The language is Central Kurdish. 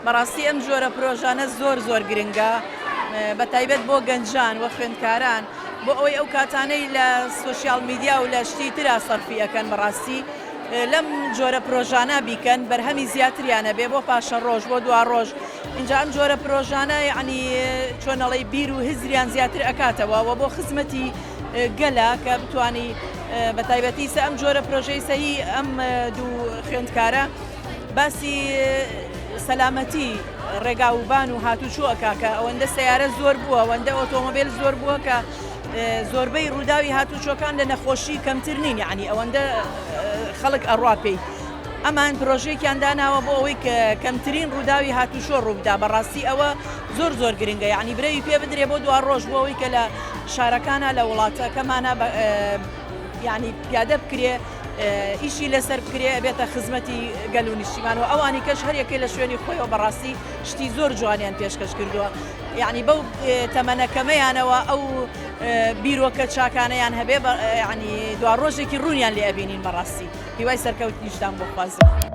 بەڕاستی ئەم جۆرە پرۆژانە زۆر زۆر گرنگە بە تایبەت بۆ گەنجان و خوێندکاران بۆ ئەوەی ئەو کاتانەی لە سۆشیال میدیا و لە شتی ترا سەرفی ئەکەن بەڕاستی لەم جۆرە پرۆژانە بیکەن بەرهەمی زیاتریان ئەبێ بۆ پاشەڕۆژ بۆ دواڕۆژ ئینجا ئەم جۆرە پرۆژانە یەعنی چۆن ئەڵێی بیر و هزریان زیاتر ئەکاتەوە و بۆ خزمەتی گەلە کە بتانی بە تایبەتی سە ئەم جۆرە پرۆژەی سەهی ئەم دوو خوێندکارە باسی سەلامەتی ڕێگا وبان و هاتوچۆ ئەکا کە ئەوەندە سەیارە زۆر بووە ئەوەندە ئۆتۆمۆبیل زۆر بووە کە زۆربەی ڕووداوی هاتوچۆکان لە نەخۆشی کەمتر نین یعنی ئەوەندە خەڵک ئەڕوا پێی ئەمان پرۆژێکیان داناوە بۆ ئەوەی کە کەمترین ڕووداوی هاتوچۆ ڕووبدا بەڕاستی ئەوە زۆر زۆر گرنگە یعنی برەوی پێ بدرێ بۆ دوا ڕۆژ بۆ ئەوەی کە لە شارەکانە لە وڵاتەکەمانە یعنی پیادە بکرێ ئیشی لەسەر بکرێ ئەبێتە خزمەتی گەل و نیشتیمان و ئەوانی کەش هەریەکەی لە شوێنی خۆیەوە بەڕاستی شتی زۆر جوانیان پێشکەش کردووە یعنی بەو تەمەنە کەمەیانەوە ئەو بیرۆکە چاکانەیان هەبێ یعنی دوا ڕۆژێکی ڕوونیان لێ ئەبینین بەڕاستی هیوای سەرکەوتنیشتان بۆ خوازم.